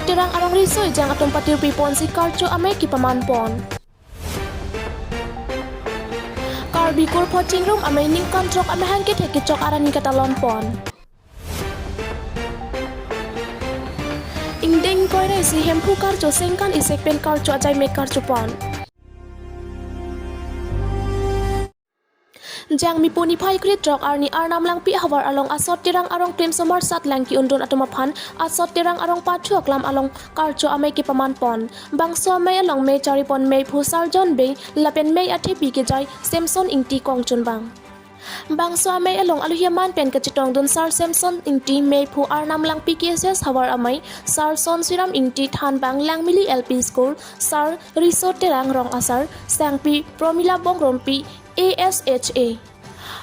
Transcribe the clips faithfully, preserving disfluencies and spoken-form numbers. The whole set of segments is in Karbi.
Terang arong riso ejang atum patirpi ponsi karcho amei kepaman pon. Karbi Kurpho Chingrum Amei ningkan throk amahang kethek kechok arni katalon pon. Ingdeng ingkoi ra isi Hemphu karcho sengkan isek pen karcho ajai mek karcho pon. Jangmi pu niphai kre throk arni Arnam Langpi ahavar along Asot Terang arong Primsomar Satlang ki-undun atum aphan Asot Terang arong pathu aklam along karcho amei kepaman pon. Bangso amei along mei chari pon meiphu Sarjon Bey lapen mei athepi kejai Samson Ingti kongchun bang. Bangso amei along aluhi aman pen kachetongdun Sar Samson Ingti, meiphu Arnam Langpi K S S havar amei, Sar Sonsiram Ingti thanbang Langmili L P School, Sar Riso Terang rong asar, sangpi Promila Bongrompi, A S H A.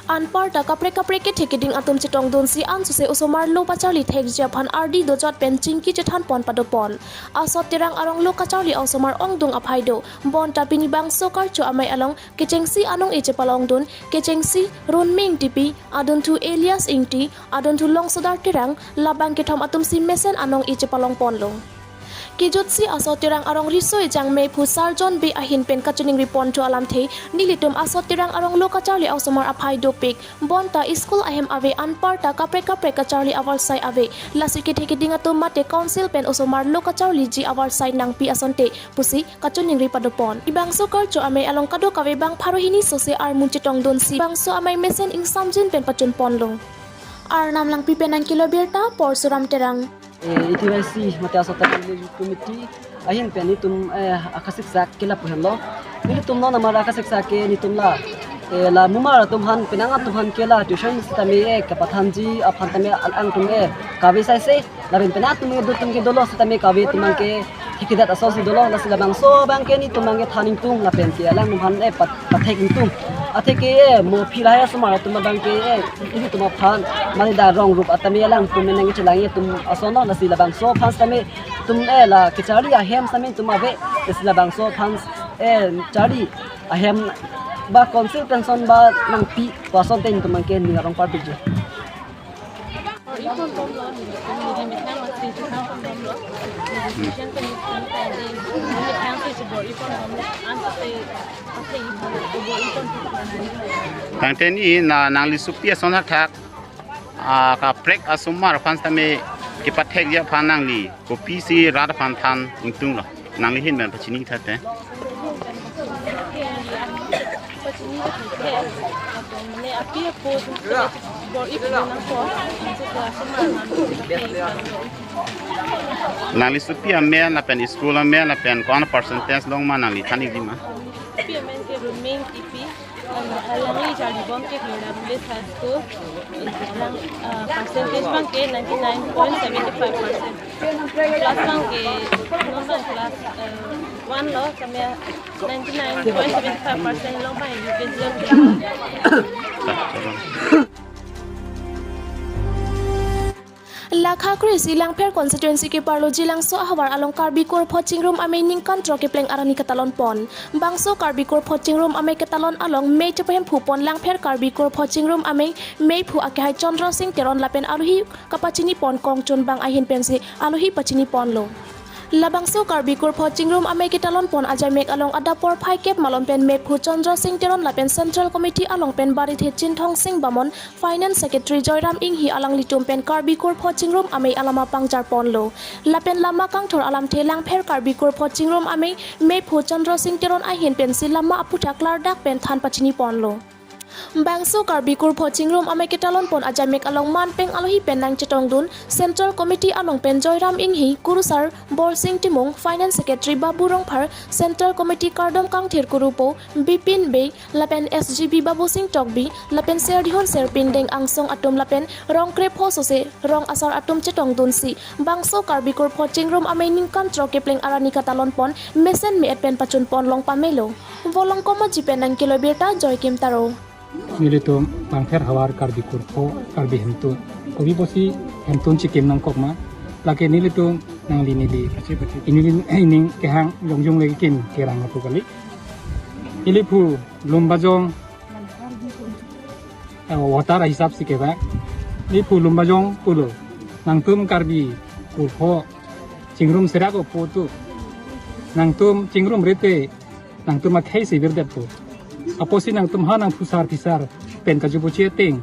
Anparta kaprek kaprek kethek keding atum chetongdunsi ansose osomar lo pacharli thekji aphan ardi dojot pen chingki chethan pon pado pon. Asot Terang arong lo kacharli osomar ongdung aphai do. Bonta pini bangso karcho amei along kechengsi anong-e chepalongdun, kechengsi Runming Tipi, adunthu Elias Ingti, adunthu Longsodar Terang, labang kethom atumsi mesen anong-e chepalong ponlo. Kejutsi Asot Terang arong riso ejang meiphu Sarjon Bey ahin pen kachiningri ponthu alamthe, nelitum Asot Terang arong lo kacharli osomar aphai dopik, bonta school ahem ave, anparta kaprek kaprek kacharli avarsai ave, lasi kethek keding atum mate council pen osomar lo kacharliji avarsai nangpi asonte pusi kachiningri pado pon. Bangso karcho amei along kadokave bang pharo hini sose armu chetongdunsi bangso amei mesen ingsamjin pen pachun ponlo. Arnam Langpi pen nangkelo birta, Porsuram Terang. Eh, A T Y C mate Asot Terang Village Committee ahin pen nelitum, eh, akasiksak ke lapu henlo. Nelitum non amar akasiksak ke nelitum la, eh, la mumar atum aphan, penang atum aphan ke la tuition sitame, eh, kapathanji aphan tame alangtum, eh, kave saise. Lapen penang atum ke dotum ke dolo sitame kave atum ke thekthedet asonsi dolo, lasi labangso abang ke nelitum abang ke than ingtung lapen ke alangtum aphan, eh, pat-, pathek ingtung. Atheke, eh, mo phi lahai asomar atum abang ke, eh, nelitum aphan mane da rong rup atame alangtum menang chelang atum ason lo, lasi labangso aphan sitame itum, eh, la kacharli ahem sitame itum ave, lasi labangso aphan, eh, charli ahem ba council pension ba nangpi pu asonte itum abang ke ning arong parpikji. Tangte ni na nangli sopi ason athak, ah, kaprek asomar aphan sitame kepathekji aphan nangli kopisi rat aphan than ingtunglo, nangli ahin pen pachini thate. Nangli sopi amen lapen school amen lapen ko-an percentage long ma nangli than ikji ma? Sopi amen ke Runming Tipi, alangli charlibom ke Kherda Village High School. Lang, ah, percentage abang ke ninety nine point seven five percent. Class abang ke non abang class, eh, one lo, kami ninety nine point seven five percent lo abang U K G lo. Lakha kre isi Langpher constituency ke-arlo Jilangso ahavar along Karbi Kurpho Chingrum Amei ningkan throk kepleng arni katalon pon. Bangso Karbi Kurpho Chingrum Amei ketalon along mei chepahemphu pon Langpher Karbi Kurpho Chingrum Amei meiphu akehai Chandra Singh Teron lapen aluhi kapachini pon kongchun bang ahin pensi aluhi pachini ponlo. Labangso Karbi Kurpho Chingrum Amei ketalon pon ajai mek along adap porphai kep malom pen meiphu Chandra Singh Teron lapen Central Committee along pen barithe Chinthong Singh Bamon, Finance Secretary Joyram Inghi alanglitum pen Karbi Kurpho Chingrum Amei alama pangjar ponlo. Lapen lama kangthur alamthe Langpher Karbi Kurpho Chingrum Amei meiphu Chandra Singh Teron ahin pensi lama aphuthak klardak pen than pachini ponlo. Bangso Karbi Kurpho Chingrum Amei ketalon pon ajai mek along manpeng aluhi pen nangchetongdun Central Committee along pen Joyram Inghi, Kurusar Borsing Timung, Finance Secretary Babu Rongphar, Central Committee kardom kangthir kurupo Bipin Bey, lapen S G B Babusing Tokbi, lapen Serdihun Serpindeng angsong atum lapen rong krepho sose rong asar atum chetongdunsi bangso Karbi Kurpho Chingrum Amei ningkan throk kepleng arni katalon pon mesen me-et pen pachun pon long pamelo. Volongkom Aji pen nangkelo birta Joykim Taro. Nelitum Langpher havar Karbi Kurpho, Karbi hemtun, kopi pusi hemtun chikim nangkok ma, lake nelitum nangli neli, ini, ining kehang jongjong le kekim kerang apu kali. Ili phu Lumbajong, eh, voter ahisap si kevang. Ili phu Lumbajong pulo. Nangtum Karbi Kurpho Chingrum serak o pu tu. Nangtum chingrum rete, nangtum akhei si virdetpo. Apotsi nangtum ha nang phusar phisar pen kajubuchi ateng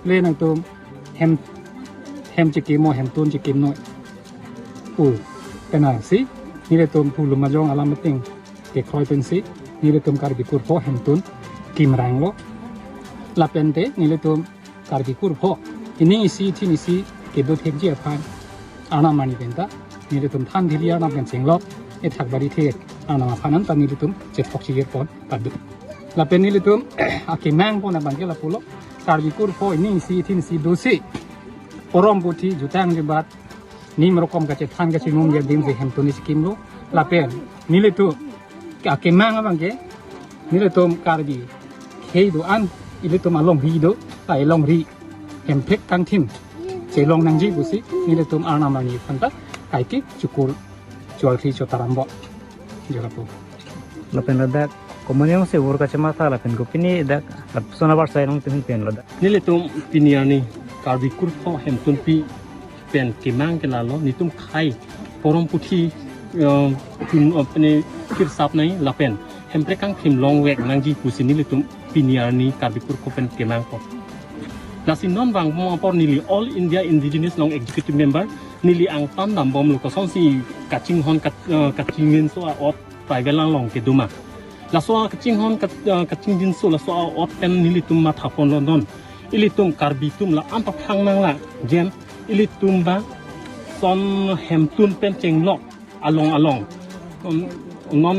le nangtum hem, hem chikimo, hemtun chikimnoi pu. Penang si nelitum phu lum ajong alam ateng kekroi pensi nelitum Karbi kurpho hemtun kimranglo. Lapen te nelitum Karbi kurpho ining isi thin isi kedo thekji aphan Arnam arni penta nelitum than thili Arnam pen chenglok, ethak bari the Arnam aphan anta nelitum chethok chijir pon padu. Lapen nelitum akemang pon abangke lapulo, Karbi kurpho ining isi thin isi dosi porom puthi jutang jebat nim rokom kachethan kachimum adim si hemtun isi kimlo. Lapen nelitum akemang abangke nelitum Karbi khei do-an ilitum alongri do, ta ilongri hemprek kangthim chelong nangji pusi nelitum Arnam arni aphanta kaike chukur chualkri chotarambo. Jalapu. Lapen ladak komuniyong se ur kachematha lapen kopine dak lapuson abar sai long timin pen ladak. Nelitum pini arni Karbi kurpho hemtunpi pen kemang ke lalo, nelitum khei porom puthi, eh, tun, eh, pene kirsap nai lapen hemprek kangthim longvek nangji pusi nelitum pini arni Karbi kurpho pen kemangpo. Lasi non vangmo apor neli All India Indigenous Long Executive Member, neli angtan dambomlo kosonsi kachinghon kat-, eh, kachingjinso a-ot tribal along kedo ma. Laso kachinghon kat-, eh, kachingjinso laso a-ot pen nelitum matha ponlo non. Ilitum Karbi atum la-an paphang nang la jen ilitum ba son hemtun pen chenglok along along. Um, non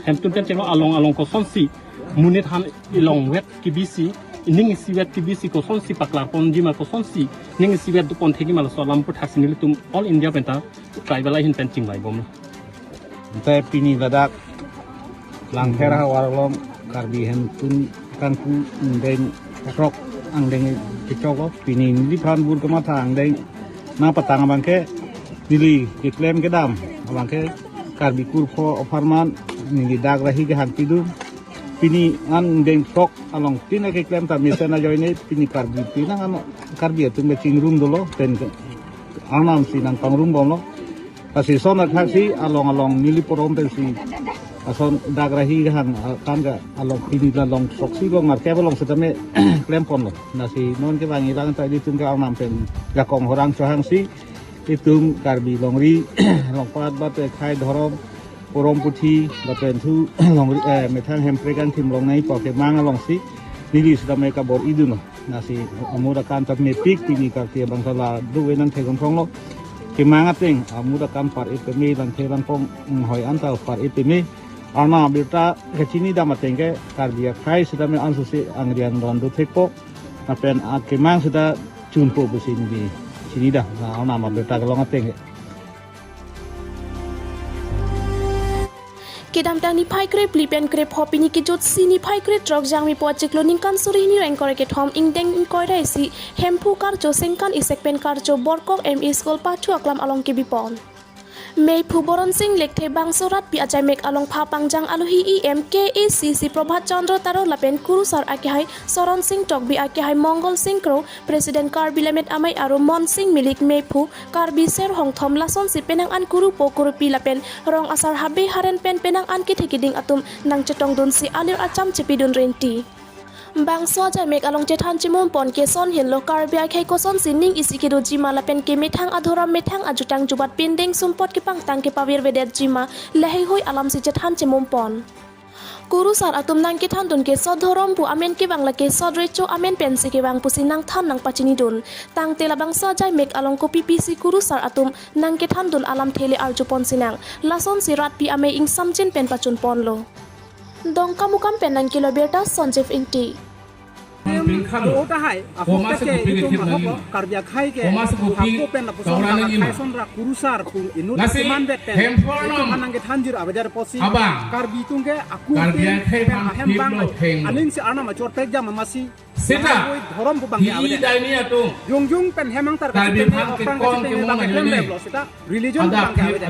hemtun pen chenglok along along kosonsi monit aphan ilongvet kebisi, ining isivet kebisi kosonsi paklar ponji ma, kosonsi ining isivet do pon thekji ma, laso alam aphuthak si nelitum All India penta tribal ahin pen chingvaibomlo. Ante pini ladak Langpher havar along Karbi hemtun kangpu angdeng throk angdeng kechoklo. Pini neliphan bur kematha angdeng nangpatang abangke neli keklem kedam abangke Karbi kurpho apharman neli dak rahi kehang pidun. Pini angdeng throk along tin akeklem ta mesen ajoine pini Karbi pinang ano Karbi atum kachingrum dolo pen ke Arnam si nangpangrumbomlo. Lasi son athak si along along neli porom pensi ason dak rahi kehang, ah, kan ke along pini la long sok si long marke along setame klem ponlo. Lasi non kevang ilang ta ilitum ke Arnam pen jakong horang chohang si itum Karbi longri longpat bate khei dhorom porom puthi lapen thu longri, eh, methang hemprek kangthim longnai pu kemang along si neli setame kabor-i dunlo. Lasi amut akam ta mepik pini karti abang sala do venang thegon thonglo. Kemang ateng amut akam par-i peme, langthe langpong, mm, hoi anta par-i peme. Arnam abirta kachini dam ateng ke Karbi akhei sitame ansose angriang don do thekpo. Lapen akemang sita chunpo pusi neli chinidam. Na Arnam abirta kelong ateng ke. Kedamtang niphai krephli pen krepho pini kejut si niphai krethrok Jangmipo achiklo ningkan suri hini ra ingkoi ra kethom ingdeng ingkoi ra isi Hemphu karcho Sengkan Isek pen karcho Borkok M E School pathu aklam along kebipon. Meiphu Boronsing Lekthe bangso rat pi ajaimek along pha pangjang alohi E M K A C C Prabhat Chandra Taro lapen kurusar akehai Soronsing Tokbi akehai Mongalsing Kro President Karbi Lammet Amei aro Monsing Milik Meiphu Karbi Ser Hongthom lasonsi penang an kurupo kurupi lapen rong asar habe haren pen penang an kethe keding atum nangchetongdun si alir acham chepidun renti. Bangso ajaimek along chethan chemum pon ke son henlo Karbi akhei kosonsi ning isi kedoji ma lapen kemethang adhorom methang ajutang jubat pindeng sumpot kepangtang kepavirvedetji ma laheihui alamsi chethan chemum pon. Kurusar atum nangkethandun ke sot dhorom pu amen kevang lake sot recho amen pensi kevang pusi nangthan nangpachinidun. Tangte labangso ajaimek along kopi pisi kurusar atum nangkethandun alamthe le arjupon sinang. Lasonsi rat pi amei ingsamjin pen pachunponlo. Dongkamukam pen nangkelo birta Sanjeev Ingti. Tum do tahai, ahok ta ke itum ahok lo, Karbi akhai ke, hako pen lapuson, akhai son ra kurusar pu inut keman bet pen itum anang kethanjir abajar posi, Karbi atum ke aku pen ahem bang aning si Arnam achor pek jam amasi Seta, lahankoi dhorom pu abang ke hi avedet. Daini atum. Jongjung pen hem angtar Karbi kachepeme, aphrang kachepeme abang ke klemlo seta. Religion pu abang ke avedet.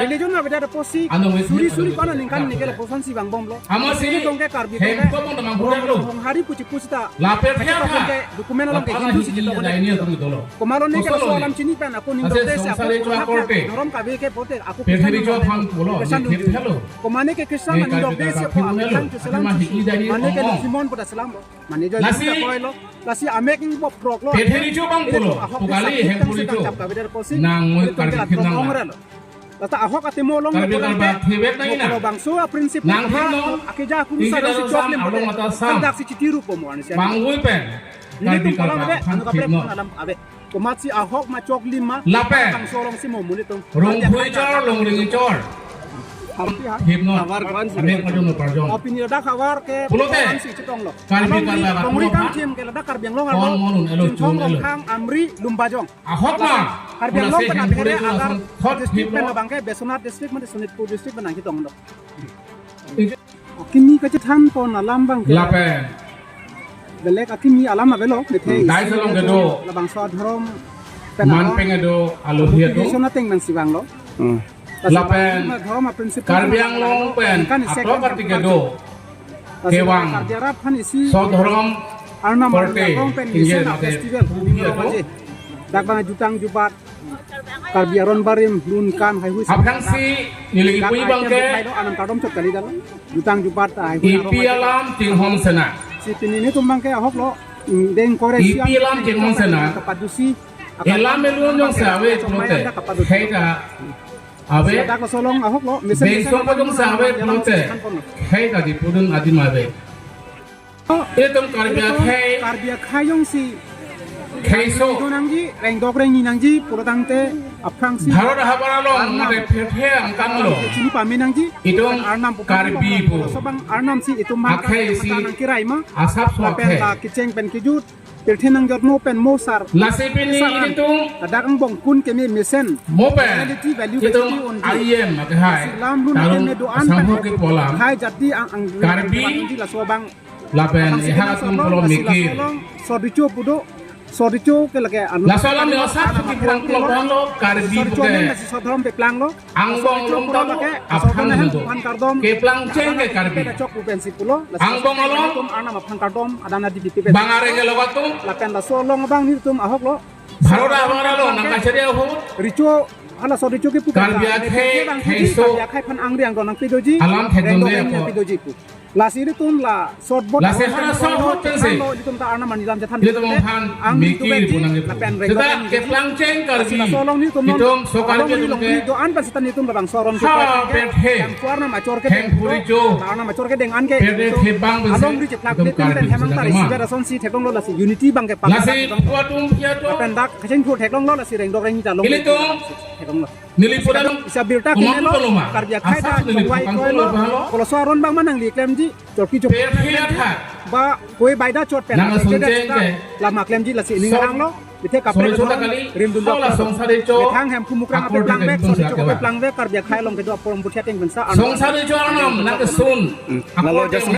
Religion avedet apotsi suri suri ko-an aningkan ningke lapuson si vangbomlo. Amatsi tong ke Karbi tong ke Honghari pu chipu seta. Lapen abang ke document along ke Hindu si chito ko. Komatlo neke laso alam chini pen ako ningdokde si ako dhorom kave ke pote ako Christian ningdokde. Komatne ke Christian ningdokde si ako ako Christian si selam si. Mane ke Lhimon pu ta selamlo. Mane joy lasi ta koilo. Lasi amek ingbo proklo. Ahok ke sakit tang si tang chap kave der apotsi. Nang moi Karbi tong ke la Karbi tong ongre lo. Lata ahok atimo along Karbi Karbi thevek nang ina. Bangso a principle nang ha akija kuru ingkila sar si choklim along ate mata sam. Sandak si chitiru po mo ani si. Bangui pen. Nelitum Karbi Karbi alam ave, thip anu kaprek no. Alam ave. Komatsi ahok ma choklim ma. Lapen. Bangso along si mo muni tum. Rongphui chor, Longring chor. Thip no. Amek majung no parjong. Opini dak havar ke pulote. Along si chitonglo. Karbi Karbi Longring kan thim ke ladak Karbi Anglong along. Kong monun elo chung elo. Chingthong Rongkhang Amri Lumbajong. Ahok ma. Karbi Anglong pen abhere agar district pen abang ke Biswanath district mate Sonitpur district pen nangketong do. Akimi kachethan pon alam abang ke. Lapen. Belek akimi alam avelo, methei. Dai salong kedo. Labangso adhorom pen man aho. Peng kedo alohi atum. Vision ateng nang sibang lo. Hmm. Lapen adhorom a principle Karbi Anglong pen kan isi atok kan kati kedo. Kevang. Karbi arap han isi. Sodhorom Arnam korte, Arnam pen tingge isi na mate festival. Pubi ato. Dak bang jutang jubat. Karbi aron barim lun kan haihui. Aphrangsi neli dak pui abang ke. Anam kardom chot kali dal. Jutang jubat haihui. Ipi alam chinghon sena. Si pini netum abang ke ahok lo. Deng kore ipi alam chinghon sena. Kepadusi. Elam elun jongsi ave pulote. Hei ta ave. Dak laso along ahok lo. Mesen bengso mesen pa jongsi ave pulote. Hei ta di pudun adim ave. Itum Karbi akhei. Karbi akhei jongsi. Kheiso. Rengdok rengni nangji pulo tangte aphrangsi. Bharat ahavar along mate pherthe angkang lo. Chini pame nangji. Itum Karbi pu. Sobang Arnam si itum akhei si nangkirai ma. Asap so lapen akhei. La kecheng pen kejut. Pirthe nangjotmo pen mo sar. Lasi pini sar an. Itum. Ladak angbong kun keme mesen. Mo pen. Reality value itum kachiti undi. I M akhei. Lasi lam lun tarung keme do-an pen. Samho ke polam. Hai jati ang ang. Karbi. Laso abang. Lapen abang si eha kena atum solo pulo lasi mikir. Laso along. Sodicho pudo. Sodicho ke lake anu. Laso alam ni asap suki pulang pulo pulang lo Karbi sodicho puke. Nang lasi sodhorom peplang lo. Angbong sodicho long pulo talu lake, aphan sodhorom nang do. Aphan kardom. Keplang cheng ke Karbi. Chok pu pensi pulo. Lasi angbong along. Tum Arnam aphan kardom. Adana di dipi pen. Bang areng ke lo atum. Lapen laso along abang netum ahok lo. Bharat ahavar along nang kachari ahut. Richo, hala sodicho ke pu. Karbi akhei, kheiso. Karbi akhei aphan angri angdon nangpidoji. Alam thekdun rengdok le rengni apo. Nangpidoji pu. Lasi netum la short boat. Lasi hala short boat pensi. Netum ta Arnam ani lam chethan. Netum aphan mikir pu nang netum. Lapen rengdok seta rengni keplang cheng Karbi. Lasi laso along netum non. Itum so Karbi along atum ke. Netum do-an pen seta netum labangso aron ha, ke. Pet he. Yang kuar nam achor ke. Hem puri jo. Arnam achor kedeng an ke. Pet he thebang pensi. Along ri cheplak netum pen Karbi hemang tari seta sigar ason si theklong lo lasi unity abang ke pang. Lasi puatum piato. Lapen dak kachingthur theklong lo lasi rengdok rengni ta long. Ilitum. Theklong lo. Neli pura dong. Isa birta kumam kene lo, pulo ma. Karbi akhei asap ta neli chongvai pukang koi pulo lo. Bahalo. Kolo so aron abang ma nangli klemji, chorki chorki. Pe, pe, pe, pe. Ba koi baida chot pen. Nang la suncheng ke. Lama klemji lasi ining so, hang lo. Bithe kaprek solo chota kali. Rim dun dok. Songsar icho. Bethang hem pumukrang ape akor plang bek, solo chok ape plang bek, Karbi akhei along kedo apor ambut chatting bensa. Songsar icho Arnam, nang kesun. Hmm. Akor nalo jas